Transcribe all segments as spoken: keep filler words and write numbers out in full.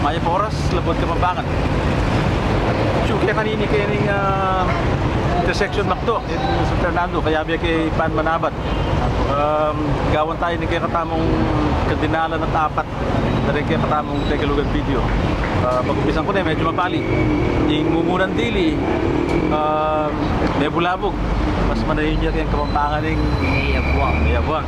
Mayap a oras, Labuad Kapampangan. Atyu ke kanini kening, ah, intersection, Macdo, kening San Fernando, kayabe ke Pan Manabat. Um, gawan tayu ning kekatamung kadinalan at apat na ring kekatamung Tegalugan video. Ah, pag-umpisan ku ne, medyu mapali. Ing mumunan dili, ah, mebulabug. Mas manayun ya keng Kapampangan ing meyabuang. Meyabuang.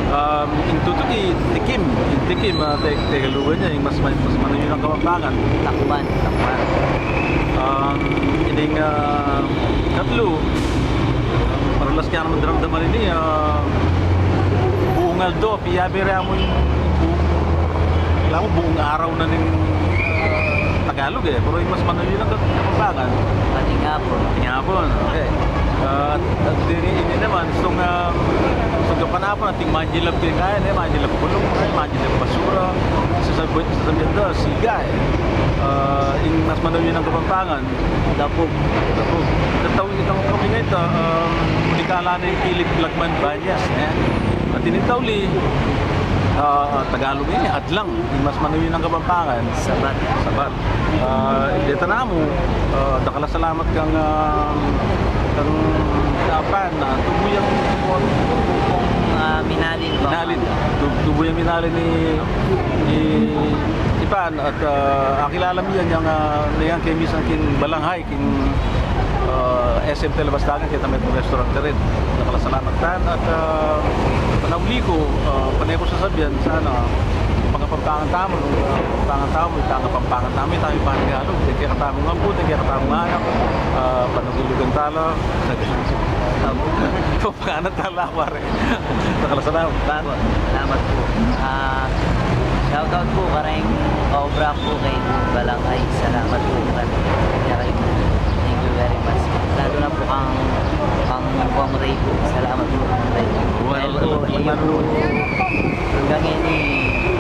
Um, ing tutuki, tikim. Ing tikim, ah, te-, Tegalugan ya, ing mas ma-, mas manayun a Kapampangan. Takpan, takpan. Um, ining, ah, katlu, maralas ke naman daramdaman ini, ah, buung aldo, piyabe re mu ing bu-, ala mu, buung araw na ning, ah, Tagalog, e. Pero ing mas manayun a Kapampangan, ating hapon. Ating hapon, okay. Ah, at, at ini, ini naman, istung, ah, istung kapanapun, ating manjilab kaya, e, manjilab bulung, e, manjilab basura. Sasabi-, sasabian da, siga, e. Ah, ing mas manayun a Kapampangan, Lapug. Lapug. Katau itang kami ngeni, um, uling kala na ing kilid Lagman Banyas, e. At ini tauli, ah, Tagalog ini, adlang, ing mas manayun a Kapampangan, Sabat. Sabat. Ah, deta namu, ah, dakal a salamat kang, ah, kang Kapan, ah, tubu yang, ah, minalin pa. Minalin. Tu-, tubu yang minalin ni, ni, ni Pan, at, ah, akilala mi yan, yang, ah, yang kemisan king Balanghay, king, ah, S M Telebasdagan, keta metung restaurant karin. Dakal a salamat. Tan, at, ah, panauli ku, ah, pane ku sasabian, sana, pangapampangan tamu, nung, ah, pangapampangan tamu, itang Kapampangan tamu, itang Kapampangan tamu, itang kekatamung ampo, itang kekatamung anak, ah, panagulugan tala, Kapampangan tala, pare. Dakal a salamat. Bago, salamat po. Ah, shoutout po kareng obra po kay Balanghay. Salamat po kay, kay, thank you very much. Lalo na po kang, kang Kong Ray po. Salamat po, Kong Ray. Well, dahil po, well, iyo po, hanggang ngeni,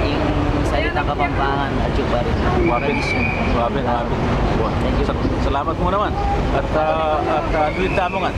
ing salitang Kapampangan, atyu pa rin. Wapen. Tradisyon. Wapen, wapen. Thank you. Sa-, salamat mu naman. At, ah, at, ah, luid tamu ngan.